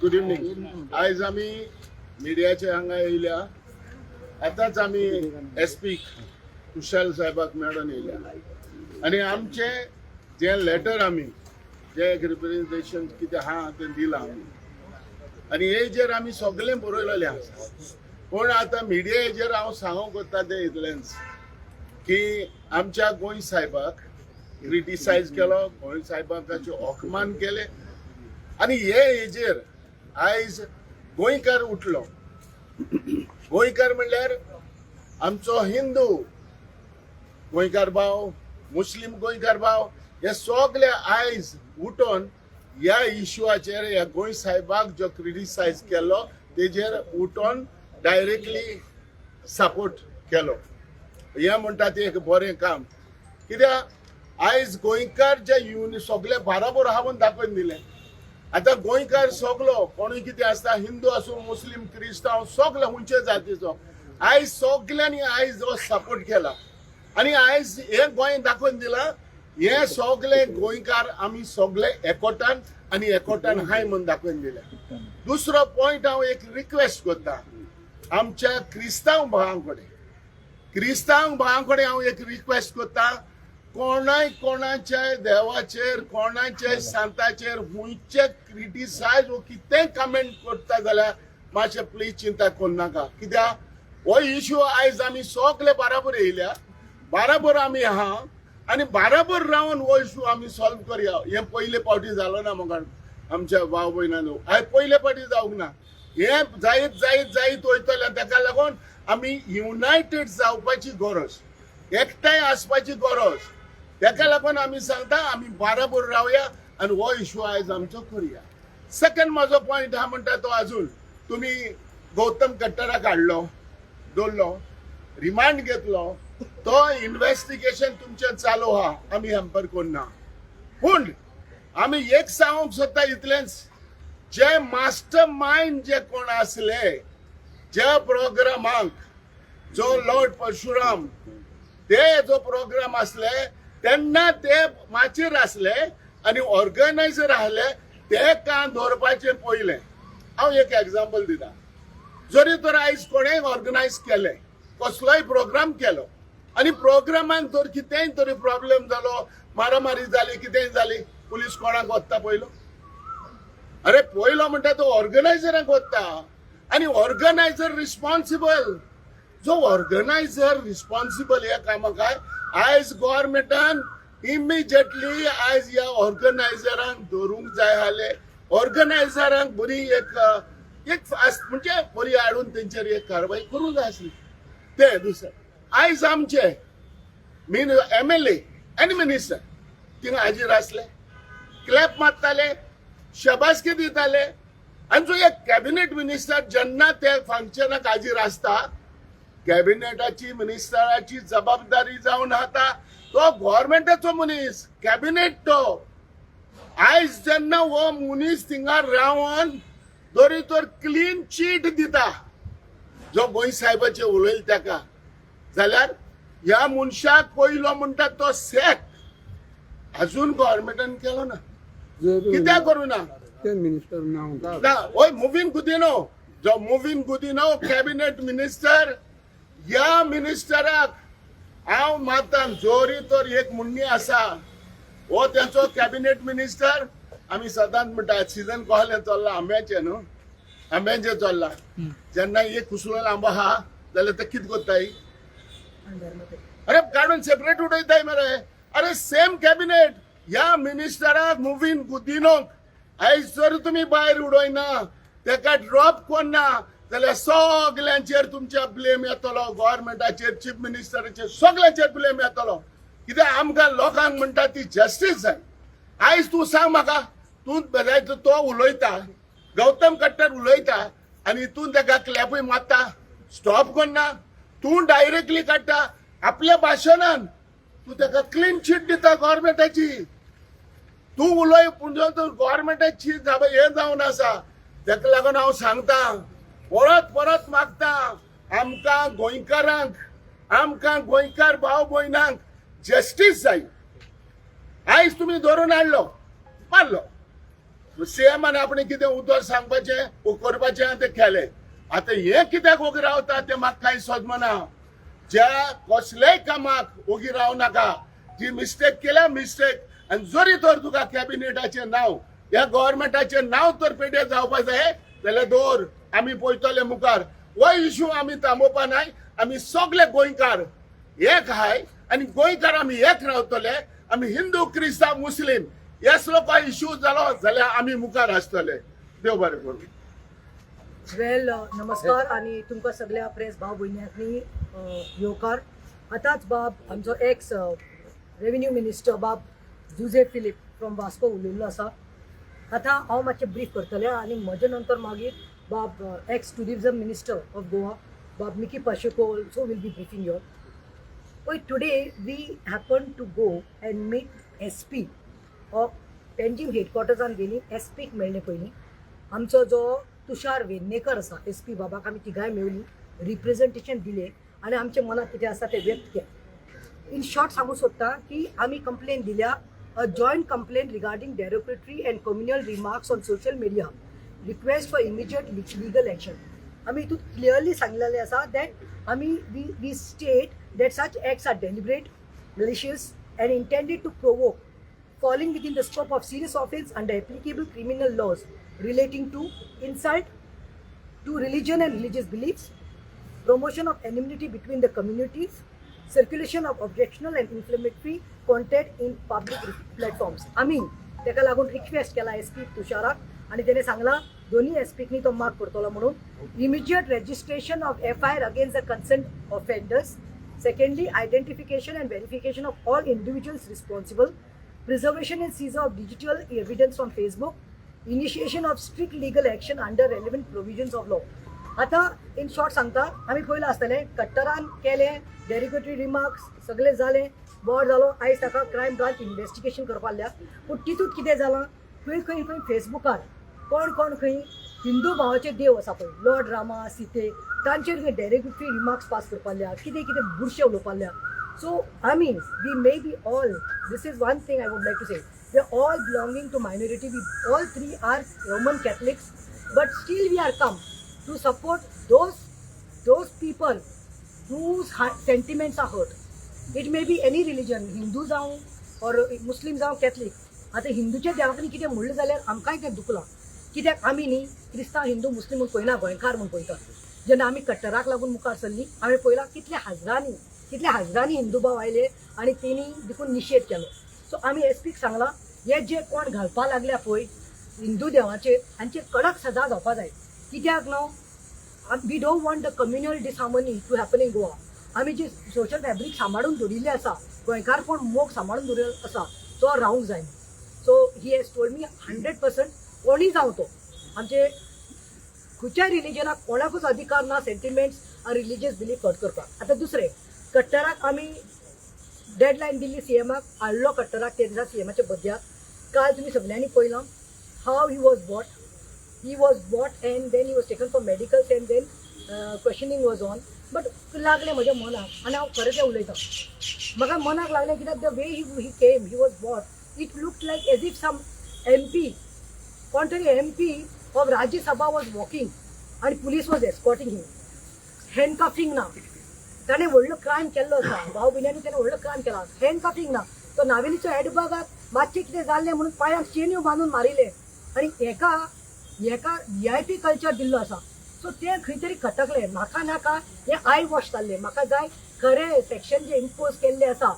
Good evening. आयज आमी मिडियाचे हांगा येयल्या. आतांच आमी एस पी कुशाल साहेबाक मेळोन येयल्या आनी आमचे जे लेटर आमी जे एक रिप्रेझेंटेशन कितें आहा तें दिलां आमी आनी हेजेर आमी सगळें बरयलेलें आसा. पूण आतां मिडियाचेर हांव सांगूंक वता तें इतलेंच की आमच्या गोंय साहेबाक क्रिटिसायज केलो, गोंय साहेबाक अपमान केले आनी हे हेजेर आयज गोंयकार उठलो. गोंयकार म्हणल्यार आमचो हिंदू गोंयकार भाव, मुस्लीम गोंयकार भाव, हे सगळे आयज उठोन ह्या इशूचेर, ह्या गोंय साहेबाक जो क्रिटिसायज केलो तेजेर उठोन डायरेक्टली सपोर्ट केलो. हें म्हणटा तें एक बरें काम, कित्याक आयज गोंयकार जे युनि सगळे बाराबर आहा म्हूण दाखोवन दिलें. आतां गोंयकार सगलो कोणूय कितें आसता, हिंदू आसूं, मुस्लीम, क्रिस्तांव, सगळे खंयचे जातीचो, आयज सगल्यांनी आयज हो सपोर्ट केला आनी आयज हें गोंय दाखोवन दिलां, हे सगळे गोंयकार आमी सगळे एकवटान आनी एकवटान हाय म्हूण दाखोवन दिलें. दुसरो पॉयंट, हांव एक रिक्वेस्ट करता आमच्या क्रिस्तांव भावां कडेन. क्रिस्तांव भावां कडेन हांव एक रिक्वेस्ट करता, कोणाय कोणाच्या देवाचेर, कोणाच्या सांताचेर खंयचे क्रिटिसायज वो कितेंय कमेंट करता जाल्यार मातशें प्लीज चिंता करनाका, कित्याक हो इशू आयज आमी सगळे बाराबर येयल्या, बाराबर आमी आहा आनी बाराबर रावन हो इशू आमी सॉल्व करया. हें पयले फावटी जालो ना मग आमच्या भाव भयणांनो, आयज पयले फावटी जावंक ना, हें जायत जायत जायत वयतलें. ताका लागून आमी युनायटेड जावपाची गरज, एकठांय आसपाची गरज. ताका लागून आमी सांगता, आमी बाराबर रावया आनी हो इशू आयज आमचो करुया. सेकंड म्हजो पॉयंट आहा म्हणटा तो, अजून तुमी गौतम कट्टराक हाडलो, दवरलो, रिमांड घेतलो, तो इन्व्हेस्टिगेशन तुमचें चालू आहा, आमी हॅम्पर करना. पूण आमी एक सांगूंक सोदता इतलेंच, जे मास्टर मायंड जे कोण आसले ज्या प्रोग्रामाक, जो लॉर्ड परशुराम ते जो प्रोग्राम आसले तेन्ना ते माचयेर आसले आनी ऑर्गनायझर आसले, ते कान दवरपाचे पयलें. हांव एक एग्जाम्पल दिता. जरी तर आयज कोणेय ऑर्गनायज केलें, कसलोय प्रोग्राम केलो आनी प्रोग्रामान जर कितेंय तरी प्रॉब्लेम जालो, मारामारी जाली, कितेंय जाली, पुलीस कोणाक वता पयलो? अरे, पयलो म्हणटा तो ऑर्गनायझराक वता आनी ऑर्गनायझर रिस्पॉन्सिबल. जो ऑर्गनायझर रिस्पॉन्सिबल ह्या कामाक आयज गव्हर्मेंटान इमिजिएटली आयज ह्या ऑर्गनायझरांक धरूंक जाय आसले. ऑर्गनायझरांक बरी एक एक म्हणजे बरी हाडून तेंचेर एक कारवाय करूंक जाय आसली. ते दुसरें, आयज आमचे मीन एमएलए आनी मिनिस्टर थिंगा हाजीर आसले, क्लॅप मारताले, शबासकी दिताले. आनी जो एक कॅबिनेट मिनिस्टर जेन्ना ते फंक्शनाक हाजीर आसता, कॅबिनेटाची मिनिस्टराची जबाबदारी जावन आता तो गव्हर्मेंटाचो मनीस, कॅबिनेट तो. आयज जेन्ना हो मनीस थिंगा रावन जरी तर क्लीन चीट दिता जो गोंय साहेबाचे उलयले ताका, जाल्यार ह्या मनशाक पयलो म्हणटा तो सॅक अजून गव्हर्मेंटान केलो ना. कित्याक करूं ना? ते मिनिस्टर नाव. ना, ओय मुवीन गुदिनो, जो मुवीन गुदिनो कॅबिनेट मिनिस्टर, ह्या मिनिस्टराक हांव मानता, जोरी तर एक म्हणणी आसा, हो तेंचो कॅबिनेट मिनिस्टर. आमी सदांच म्हणटा, सिजन कसलें चल्लां? आंब्याचें न्हू, आंब्याचें चल्लां. जेन्ना एक कुसलो आंबो आहा जाल्यार ते कितें करताय? अरे, काडून सेपरेट उडयताय मरे. अरे, सेम कॅबिनेट ह्या मिनिस्टराक मुवीन गुदिनोक आयज जर तुमी भायर उडयना, तेका ड्रॉप करना जाल्यार सगल्यांचेर तुमच्या ब्लेम येतलो, गव्हर्मेंटाचेर, चीफ मिनिस्टराचेर, सगल्यांचेर ब्लेम येतलो. कित्याक आमकां लोकांक म्हणटा ती जस्टीस जाय. आयज तूं सांग म्हाका, तूं जायत तो उलयता, गौतम कट्टर उलयता आनी तूं तेका क्लॅपूय मारता, स्टॉप करना. तूं डायरेक्टली काडटा आपल्या भाशणान, तूं तेका क्लीन चीट दिता गव्हर्मेंटाची. तूं उलय, पूण गव्हर्मेंटाची हें जावन आसा. तेका लागून हांव सांगता, परत परत मागता, आमकां गोंयकारांक, आमकां गोंयकार भाव भयणांक जस्टीस जाय. आयज तुमी धरून हाडलो, मारलो. सीएमान आपणें कितें उतर सांगपाचें वो करपाचें आहा तें केलें. आतां हें कित्याक ओगी रावता तें म्हाका कांय समजना. ज्या कसल्याय कामाक ओगी रावं नाका. जी मिस्टेक केल्या मिस्टेक, आनी जरी तर तुका कॅबिनेटाचें नांव ह्या गव्हर्मेंटाचें नांव तर पेड्यार जावपा जाय जाल्यार दवर, आमी पळयतले मुखार. हो इशू आमी थांबोवपा नाय. आमी सगळे गोंयकार एक आहाय आनी गोंयकार आमी एक रावतले. आमी हिंदू, क्रिस्तांव, मुस्लीम हेसलो काय इशू जालो जाल्यार आमी मुखार आसतले. देव बरें करूं. वेल, नमस्कार आणि तुमकां सगळ्या प्रेस भाव भयण्यांनी येवकार. आतांच बाब आमचो एक्स रेवेन्यू मिनिस्टर बाब जुझे फिलीप फ्रॉम वास्को उलयल्लो आसा. आतां हांव मातशें ब्रीफ करतलें आनी म्हजे नंतर मागीर बाब ex tourism minister of Goa बाब Mickey Pacheco also will be briefing your. पळय, today we happen to go and meet SP of Panjim. हेडक्वॉर्टर्सान गेली, एस पीक मेळ्ळें. पयलीं आमचो जो तुषार वेर्णेकर आसा एस पी बाबाक आमी तिगांय मेवली, रिप्रेझेंटेशन दिलें आनी आमच्या मनात कितें आसा तें व्यक्त केलें. इन शॉर्ट सांगूंक सोदता की आमी कंप्लेन दिल्या, a joint complaint regarding derogatory and communal remarks on social media, request for immediate legal action. आमी हितून क्लियरली सांगलेलें आसा that आमी we state that such acts are deliberate, malicious and intended to provoke, falling within the scope of serious offense under applicable criminal laws relating to insult to religion and religious beliefs, promotion of enmity between the communities, circulation of objectionable and inflammatory content in public platforms. आमी ताका लागून request केला S P तुषाराक आनी तेणे सांगला दोन्ही S पीकनी तो mark करतलो म्हणून immediate registration of FIR against the concerned offenders. Secondly, identification and verification of all individuals responsible, preservation and seizure of digital evidence from Facebook, initiation of strict legal action under relevant provisions of law. आता in short सांगता, आमी पयलां आसतलें कट्टरान केलें डेरिगेटरी remarks, सगळें जालें, बोर जालो. आयज ताका क्रायम ब्रांच इन्वेस्टिगेशन करपाक लागल्या. पूण तितूंत कितें जालां, खंय खंय खंय फेसबुकार कोण कोण खंय हिंदू भावाचे देव आसा पळय, लॉर्ड रामा, सीते, तांचेर खंय डेरिगेटरी रिमार्क्स पास करपाक लागल्या, कितें कितें बुरशें उलोवपाक लागल्या. सो आमी we may be all, this is one thing I would like to say, we are all belonging to minority. We all three are Roman Catholics, but still we are come to support those people whose sentiments are hurt. It may be any religion, Hindu जावं or मुस्लीम जावं, Catholic. आतां हिंदूच्या देवाकनी कितें म्हणलें जाल्यार आमकांय तें दुखलां, कित्याक आमी न्ही क्रिस्तांव, हिंदू, मुस्लीम म्हूण पळयना, गोंयकार म्हूण पळयता. जेन्ना आमी कट्टराक लागून मुखार सरली, हांवें पळयलां कितले हजरांनी हिंदू भाव आयले आनी तेणी देखून निशेध केलो. सो आमी एस पीक सांगलां, हे जे कोण घालपा लागल्या पळय हिंदू देवाचेर, हांचेर कडक सजा जावपा जाय. कित्याक न्हू, we don't want the communal disharmony to happen in Goa. आमी जी सोशल फॅब्रीक सांबाळून दवरिल्ले आसा, गोंयकारपण मोग सांबाळून दवरिल्लो आसा, तो रावंक जाय. So he has told me 100% कोणी जावं तो, आमचे खंयच्याय रिलिजनाक कोणाकूच अधिकार ना सेंटिमेंट्स रिलिजियस बिलीफ हर्ट करपाक. आतां दुसरें, कट्टराक आमी डेडलायन दिल्ली सीएमाक, हाडलो कट्टराक ते दिसा सीएमाच्या बद्याक. काल तुमी सगल्यांनी पळयलां how he was brought. He was brought and then he was taken for medicals and then questioning was on. But लागलें म्हज्या मनाक आनी हांव खरें तें उलयतां, म्हाका मनाक लागलें कित्याक the way he came, he was brought, it look like as if some MP, कोण तरी MP of Rajya Sabha was walking आनी police was escorting him. हँडकफिंग ना. ताणें व्हडलो क्रायम केल्लो आसा, भाव भयण्यांनी ताणें व्हडलो क्रायम केला. हँडकफिंग ना. तो नावेलीचो हेडबगाक मातशें कितें जाल्लें म्हणून पांयांक चेन्यो बांदून मारिल्ले आनी हेका व्हीआयपी कल्चर दिल्लो आसा. सो तें खंय तरी खटकलें म्हाका. नाका हें I wash जाल्लें. म्हाका जाय खरें सेक्शन जे इम्पोज केल्ले आसा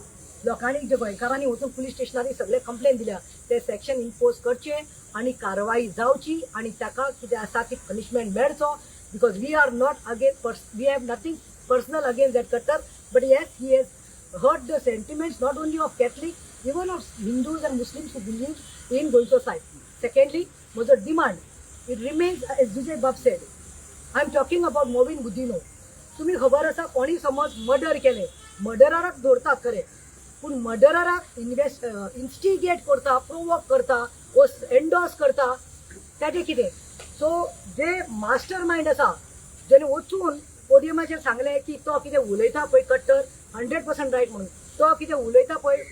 लोकांनी, जे गोंयकारांनी वचून पुलीस स्टेशनार सगळे कंप्लेन दिल्या, ते सेक्शन इम्पोज करचे आनी कारवाई जावची आनी ताका कितें आसा ती पनिशमेंट मेळचो, because we are not against, we have nothing personal against that Khattar, but yes, he has hurt the sentiments not only of Catholic, even of Hindus and Muslims who believe in गोंयचो सायब. Secondly, म्हजो demand, it remains as Vijay Bab said. I am talking about Mauvin Godinho. तुमी खबर आसा, कोणी समज murder केलें, मर्डराक दवरतात खरें, पूण मर्डराक इन्वेस्ट इन्स्टिगेट करता, प्रोवोक करता वो एन्डोर्स करता, ताजें कितें? सो जे मास्टर मायंड आसा, जेणे वचून पोडियमाचेर सांगलें की तो कितें उलयता पळय कट्टर 100% रायट म्हणून, तो कितें उलयता पळय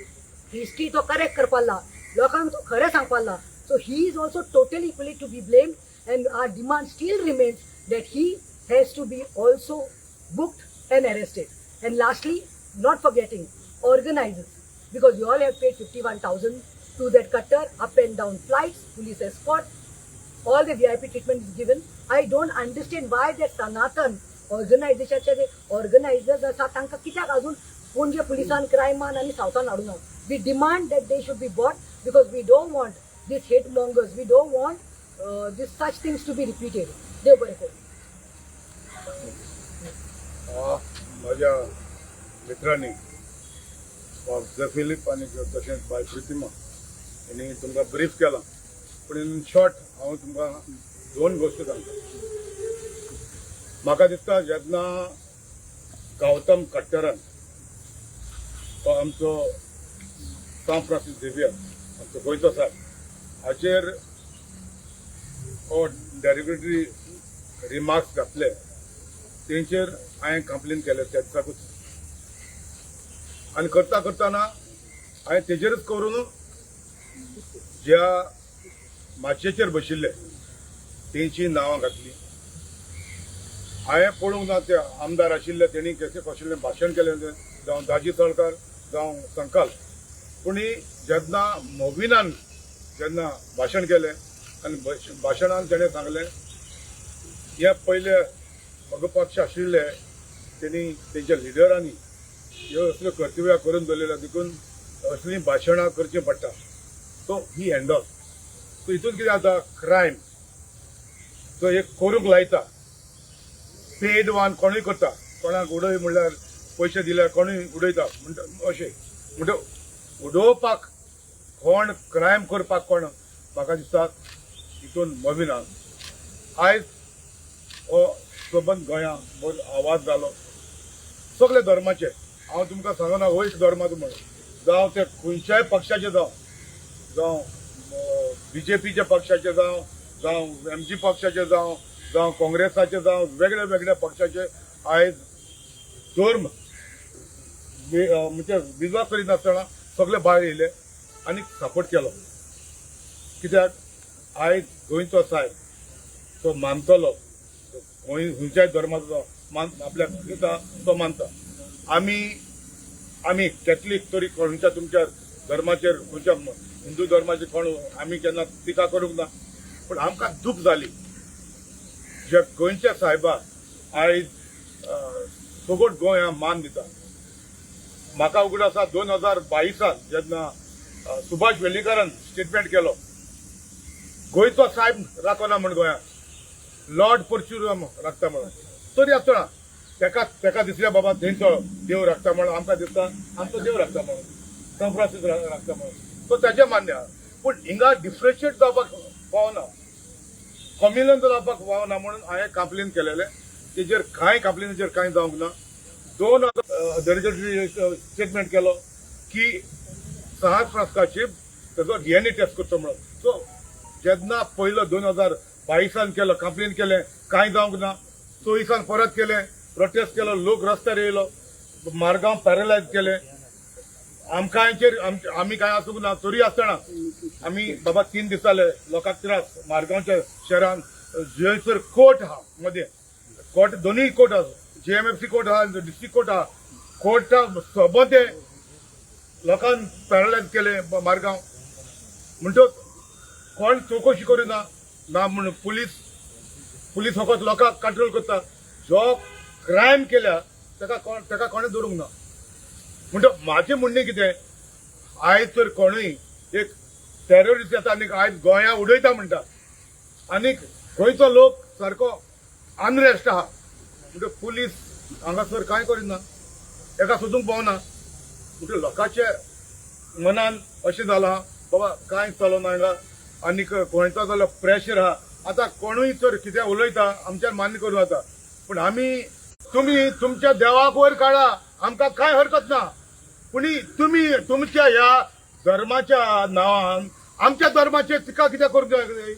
हिस्ट्री तो करेक्ट करपा लागला, लोकांक तो खरें सांगपा लागला. So he is also totally equally to be blamed, and our demand still remains that he has to be also booked and arrested. And lastly, not forgetting organizers, because you all have paid 51,000 to that Kattar, up and down flights, police escort, all the VIP treatment is given. I don't understand why that Sanatan ऑर्गनायझेशनचे J organisers आसा तांकां कित्याक अजून पणजे पुलिसान क्रायमान आनी सावथान हाडूना. We demand that they should be brought, because we don't want this hate mongers, we don't want this such things to be repeated. देव बरें करूं. माझ्या मित्रांनी बाब जे फिलीप आनी तशेंच बाय प्रतिमा हेणी तुमकां ब्रीफ केलां, पूण इन शॉर्ट हांव तुमकां दोन गोश्टी सांगता. म्हाका दिसता जेन्ना गौतम कट्टरान तो आमचो सांत फ्रांसीस झेवियर आमचो गोंयचो साहेब हाचेर हो डेरिगेटरी रिमार्क्स घातले तेंचेर हांवें कंप्लेन केलें त्या दिसाकूच. आनी करता करतना हांवें तेजेरच करून ज्या माचयेचेर बशिल्ले तेंची नांवां घातली. हांवें पळोवंक ना ते आमदार आशिल्ले तेणी कशें कसलें भाशण केलें, जावं दाजी तळकार जावं संकाल. पूण जेन्ना मोविनान जेन्ना भाशण केलें आनी भाशणान तेणें सांगलें हे पयले पक्ष आशिल्ले तेणी तेंच्या लिडरांनी ह्यो असल्यो कर्तव्यां करून दवरलेल्यो देखून असलीं भाशणां करचीं पडटा. सो ही एन्डोर्स. सो हितून कितें जाता, क्रायम सो एक करूंक लायता, पेड वान कोणूय करता, कोणाक उडय म्हणल्यार पयशे दिल्यार कोणूय उडयता म्हणटा अशें. म्हणटा उडोवपाक कोण क्रायम करपाक कोण म्हाका दिसता हितून मोविनान आयज हो सबंद गोंया बरो आवाज जालो सगळे धर्माचे. हांव तुमकां सांगना हो एक धर्माचो म्हणून, जावं ते खंयच्याय पक्षाचे जावं, जावं बीजेपीच्या पक्षाचे जावं, जावं एमजी पक्षाचे जावं, जावं काँग्रेसाचे जावं, वेगळ्या वेगळ्या पक्षाचे आयज धर्म म्हणजे विश्वास करिनासतना सगळे भायर येयले आनी सपोर्ट केलो. कित्याक आयज गोंयचो सायब तो मानतलो, गोंय खंयच्याय धर्माचो मान आपल्याक दिता तो मानता. आमी आमी कॅथलीक तरी खंयच्या तुमच्या धर्माचेर खंयच्या हिंदू धर्माचेर कोण आमी केन्ना टिका करूंक ना, पूण आमकां दूख जाली ज्या गोंयच्या सायबाक आयज सगळो गोंय मान दिता. म्हाका उगड आसा 2022 जेन्ना सुभाष वेलिंगकारान स्टेटमेंट केलो गोंयचो सायब राखना म्हण गोंयांत लॉर्ड परशुराम राखता म्हणून, तरी आसतना तेका तेका दिसलें बाबा तेंचो देव राखता म्हणून, आमकां दिसता आमचो देव राखता म्हणून, सांत फ्रांसीस राखता म्हणून, सो तेजें मान्य आहा. पूण हिंगा डिफरन्शिएट जावपाक पावना, कम्युनल जावपाक पावना म्हणून हांवें कंप्लेन केलेलें. तेजेर कांय कंप्लेनीचेर कांय जावंक ना. 2 डेरिगेटरी स्टेटमेंट केलो की सांत फ्रांसिस्काची तेजो डीएनए टेस्ट करचो म्हणून. सो जेन्ना पयलो 2022 केलो कंप्लेन केलें, कांय जावंक ना. 24 परत केलें, प्रोटेस्ट केलो, लोक रस्त्यार येयलो, मार्गांव पॅरलायज केलें. आमकांचेर आमी कांय आसूंक ना, तरी आसतना आमी बाबा 3 दीस जाले लोकांक त्रास. मार्गांवच्या शहरान जंयसर कोर्ट आहा मदें कोर्ट, दोनूय कोर्ट आसा, जीएमएफसी कोर्ट आहा, डिस्ट्रिक्ट कोर्ट आहा, कोर्टा सोबते लोकांक पॅरलायज केलें मार्गांव. म्हणटकच कोण चवकशी करिना ना म्हूण पुलीस पुलीस फकत लोकांक कंट्रोल करता. जो क्रायम केल्या ताका कोण ताका कोणें धरूंक ना. म्हणटा म्हाजें म्हणणें कितें, आयज तर कोणूय एक टेररिस्ट येता आनी आयज गोंया उडयता म्हणटा आनी गोंयचो लोक सारको अनरेस्ट आहा. म्हणटा पुलीस हांगासर कांय करिना, एका सोदूंक पावना. म्हणटा लोकांच्या मनान अशें जालां बाबा कांय चलना हांगा आनी गोंयचो जाल्यार प्रेशर आहा. आतां कोणूय तर कितें उलयता आमच्यान मान्य करूं जाता, पूण आमी तुमी तुमच्या देवाक वयर काडा, आमकां कांय हरकत ना. पूण तुमी तुमच्या ह्या धर्माच्या नांवान आमच्या धर्माचेर टिका कित्याक करूंक जाय?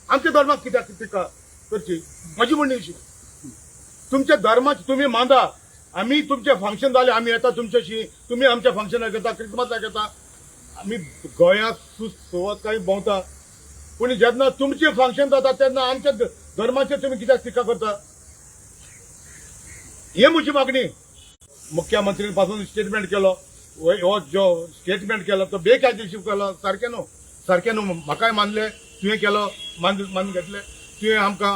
आमच्या धर्माक कित्याक टिका करची? म्हजी म्हणणी अशी, तुमच्या धर्माची तुमी मांदा, आमी तुमचें फंक्शन जालें आमी येता तुमच्याशी, तुमी आमच्या फंक्शनाक येता, क्रिसमसाक येता. आमी गोंयांत सुवात कांय भोंवता, पूण जेन्ना तुमचें फंक्शन जाता तेन्ना आमच्या धर्माचेर तुमी कित्याक टिका करता? हे म्हजी मागणी. मुख्यमंत्री पासून स्टेटमेंट केलो, हो जो स्टेटमेंट केलो तो बेकायदेशीर केलो. सारकें न्हू, सारकें न्हू. म्हाकाय मानलें तुवें केलो, मान मान घेतलें तुवें, आमकां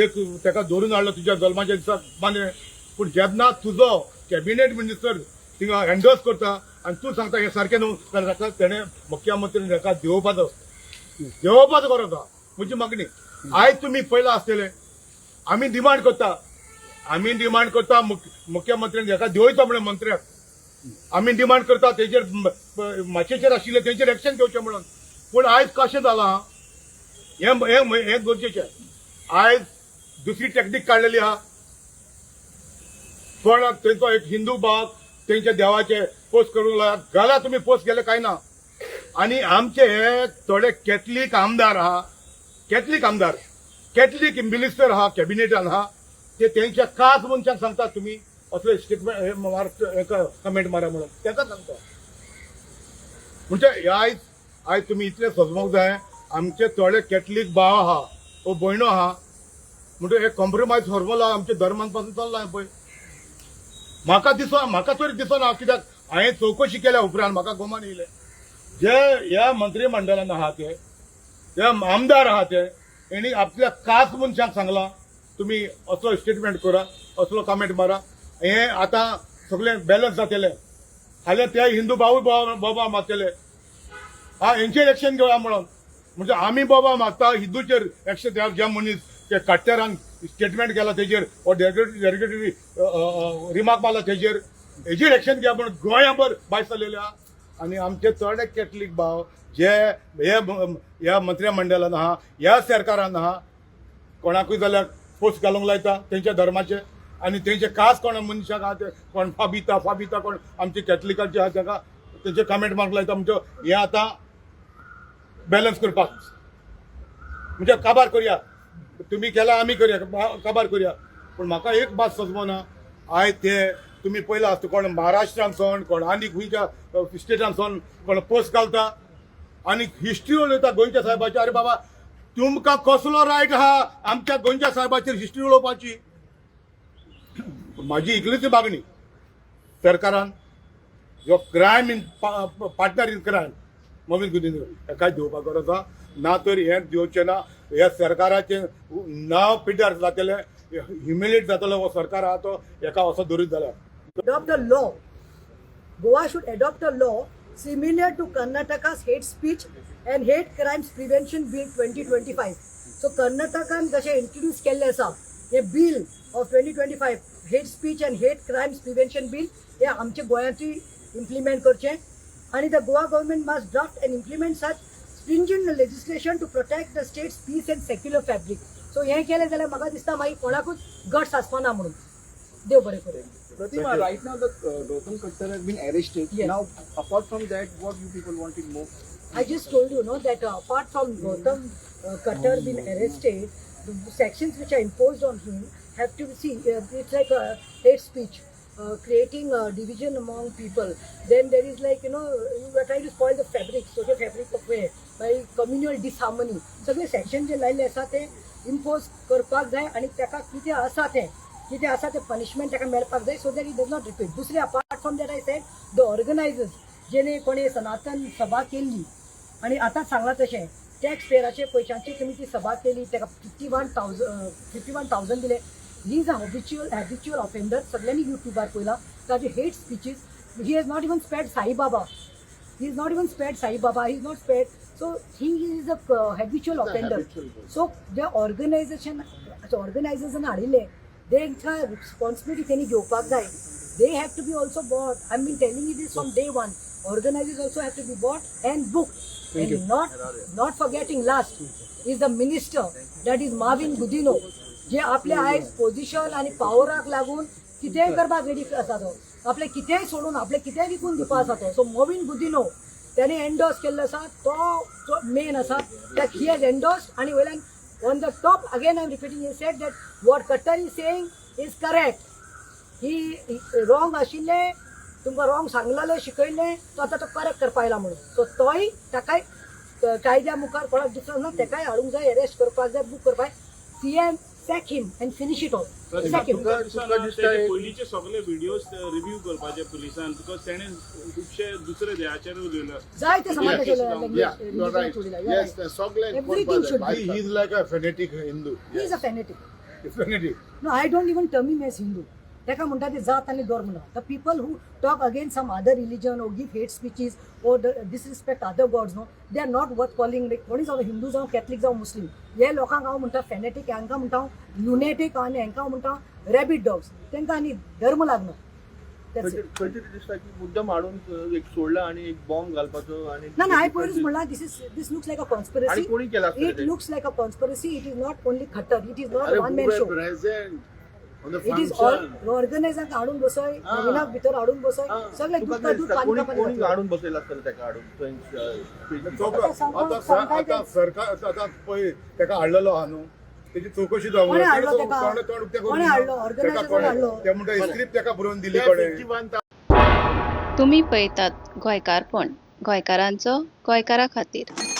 एक ताका धरून हाडलो तुज्या जल्माच्या दिसाक, मानलें. पूण जेन्ना तुजो कॅबिनेट मिनिस्टर थिंगा एन्डोर्स करता आनी तूं सांगता हें सारकें न्हू, जाल्यार ताका तेणें मुख्यमंत्रीन ताका देंवोवपाचो, देंवोवपाचो गरज आसा. म्हजी मागणी. आयज तुमी पयलां आसतलें, आमी डिमांड करता, आमी डिमांड करता मुख्यमंत्र्यान हेका देंवयचो म्हणून मंत्र्याक. आमी डिमांड करता तेजेर माचयेचेर आशिल्ले तेंचेर एक्शन घेवचें म्हणून. पूण आयज कशें जालां हें हें हें गरजेचें. आयज दुसरी टॅक्नीक काडलेली आहा. कोण तेंचो एक हिंदू भाव तेंच्या देवाचे पोस्ट करूंक लागला, घाला तुमी पोस्ट केले काय ना. आनी आमचे हे थोडे कॅथलीक आमदार आहा, कॅथलीक आमदार, कॅथलीक मिनिस्टर आहा, कॅबिनेटान आहा, ते तेंच्या खास मनशांक सांगतात तुमी असले स्टेटमेंट मार, कमेंट मारा म्हणून तेका सांगता. म्हणजे आयज आयज तुमी इतलें समजूंक जाय, आमचे थोडे कॅथलीक भाव आहा वो भयणो आहा, म्हणटकीर हे कॉम्प्रोमायज फॉर्मुला आमच्या धर्मान पासून चल्ला पळय. म्हाका दिसना, म्हाका तरी दिसना, कित्याक हांवें चवकशी केल्या उपरांत म्हाका गोमान येयलें, जे ह्या मंत्रीमंडळान आहा ते, जे आमदार आहा ते, हेणी आपल्या खास मनशांक सांगलां तुमी असलो स्टेटमेंट करा, असलो कमेंट मारा, हे आतां सगळें बॅलन्स जातलें. फाल्यां ते हिंदू भावूय बोबा मारतले, हा हेंचेर एक्शन घेवया म्हणून. म्हणजे आमी बोबा मागता हिंदूचेर एक्शन, ज्या मनीस ते काट्टेरान स्टेटमेंट केला तेजेर वो डेरोगेटरी रिमार्क मारला तेजेर, हेजेर एक्शन घेया म्हणून गोंयाभर भायर सरलेले आहा. आनी आमचे चडे कॅथलीक भाव जे हे ह्या मंत्रीमंडळान आहा, ह्या सरकारान आहा, कोणाकूय जाल्यार पोस्ट घालूंक लायता तेंच्या धर्माचे आनी तेंचे खास कोण मनशाक आहा ते, कोण फाबिता फाबिता, कोण आमचे कॅथलिकांचे आहा ताका तेंचे कमेंट मारूंक लायता. म्हणजे हे आतां बॅलन्स करपाक म्हणजे काबार करया, तुमी केला आमी करया, काबार करया. पूण म्हाका एक बात समजना, आयज ते तुमी पयला आसता, कोण महाराष्ट्रान कोण आनी खंयच्या स्टेटान कोण पोस्ट घालता आनी हिस्ट्री उलयता गोंयच्या साहेबाची. अरे बाबा, तुमकां कसलो रायट आहा आमच्या गोंयच्या साहेबाचेर हिस्ट्री उलोवपाची? म्हाजी इतलीच मागणी, सरकारान जो crime in partner in crime Mauvin Godinho हेकाय दिवपाक गरज आसा, ना तर हें दिवचें ना, ह्या सरकाराचें नांव पिड्ड्यार जातलें, ह्युमिलेट जातलो हो सरकार आहा तो हेका असो धरीत जाल्यार. Adopt a law. Goa should adopt a law similar to Karnataka's Hate Speech and Hate Crimes Prevention Bill 2025. So कर्नाटकान जशें इंट्रोड्यूस केल्लें आसा हे bill of 2025, Hate Speech and Hate Crimes Prevention Bill, हे आमच्या गोंयांतूय इम्प्लिमेंट करचें. आनी the Goa government must draft and implement such stringent legislation to protect the state's peace and secular fabric. So हें केलें जाल्यार म्हाका दिसता मागीर कोणाकूच गट्स आसपा ना म्हणून. देव बरें करूं. Pratima, right now the Gautam Khattar has been arrested. Yes. Now, apart from that, what you people wanted more? I just told you, no, that apart from Gautam Khattar being arrested, the sections which are imposed on him have to see. It's like a hate speech, creating a division among people. Then there is like you are trying to spoil the fabric, social fabric of where by communal disharmony. सगळे section जे लायल्ले आसा ते impose करपाक जाय आनी ताका कितें आसा तें, कितें आसा तें पनिशमेंट ताका मेळपाक जाय, so that it does not repeat. दुसरें, apart from that, I said the organizers जेणे कोणी सनातन सभा केल्ली आनी आतां सांगलां तशें टॅक्स पेयराचे पयशांची तुमी ती सभा केली, ताका 51,000, 51,000 दिले. He is a habitual offender. सगळ्यांनी युट्यूबार पळयला ताजे hate speeches. He has not even spared Sai Baba. He is not even spared Sai Baba. He is not spared. So he is a habitual offender. Habitual person. So J organisation ऑर्गनायझर्सान हाडिल्ले, तेंच्या responsibility तेणी घेवपाक जाय. They have to be also brought. I been telling you this from day one. Organizers also have to be brought and booked. And not forgetting, last is the minister, that is Mauvin Godinho, जे आपले आयज position आनी पावराक लागून कितेंय करपाक ready आसा तो, आपले कितेंय सोडून आपले कितेंय विकून दिवपा आसा तो. सो मॉविन गुदिनो त्याने एन्डोर्स केल्लो आसा, तो मेन आसा that he has endorsed. आनी वयल्यान on the top, again I am repeating, he said that what Khattar is saying is correct. He wrong आशिल्लें, तुमकां रॉंग सांगलेलें, शिकयल्लें, तो आतां तो करेक्ट करपा आयला म्हणून. सो तोय ताकाय कायद्या मुखार कोणाक दुसरो ना, तेकाय हाडूंक जाय, अरेस्ट करपाक जाय, बूक करपाक. CM, sack him and finish it off. Sack him. तुका दिसता एक- पयलींचे सगळे व्हिडिओज रिव्ह्यू करपाचे पुलिसान, because तेणे खुबशे दुसरे देहाचेर उलयले आसता. जाय ते समाजाचे Yeah, you are right. Yes, ते सगळे Everything should be. He is like a fanatic Hindu. He is a fanatic. Fanatic. No, I don't even term him as Hindu. ताका म्हणटा ते जात आनी धर्म ना. The people who talk against some other religion or give hate speeches or disrespect other gods, no, they are not worth calling. Like कोणी जावं, हिंदू जावं, कॅथलीक जावं, मुस्लीम, हे लोकांक हांव म्हणटा फॅनेटीक, हांकां म्हणटा हांव लुनेटीक आनी हांकां हांव म्हणटा रॅबीट डॉग्स. तांकां आनी धर्म लागना. That's it. खंय तरी दिसता की मुद्दम हाडून एक सोडला आणि एक बॉम्ब घालपाचो आणि ना ना, हांवें पयरूच म्हणलां, this looks like a आणि कॉन्स्पिरसी. कोणी केला आसतलें it तें? Looks like a conspiracy. It is not only Khattar, it is not अरे, one man show. Present on the it is all function. ऑर्गनायझरांक हाडून बसय, हा. नवीनाक भितर हाडून बसय, हा. सगळे तुका दूद कितें दूद दिसता? पाणी कोणी पाणी कोणी घातलं. हाडून बसयला आसतलें ताका हाडून थंय स्टेजीर? आता सांगपाक- आता सांगपाक आता सरकार आता आता पळय तेका हाडलेलो आहा न्हू, तेजी चवकशी जावंक कोणें जाय. हाडलो तेका? तोंड तोंड उक्तें करून कोणें हाडलो? तेका ऑर्गनायझरान कोणें- हाडलो. ते म्हणटा स्क्रिप्ट तेका बरोवन दिली कोणें. 51. तुमी पळयतात गोंयकारपण, गोंयकारांचो गोंयकारा खातीर.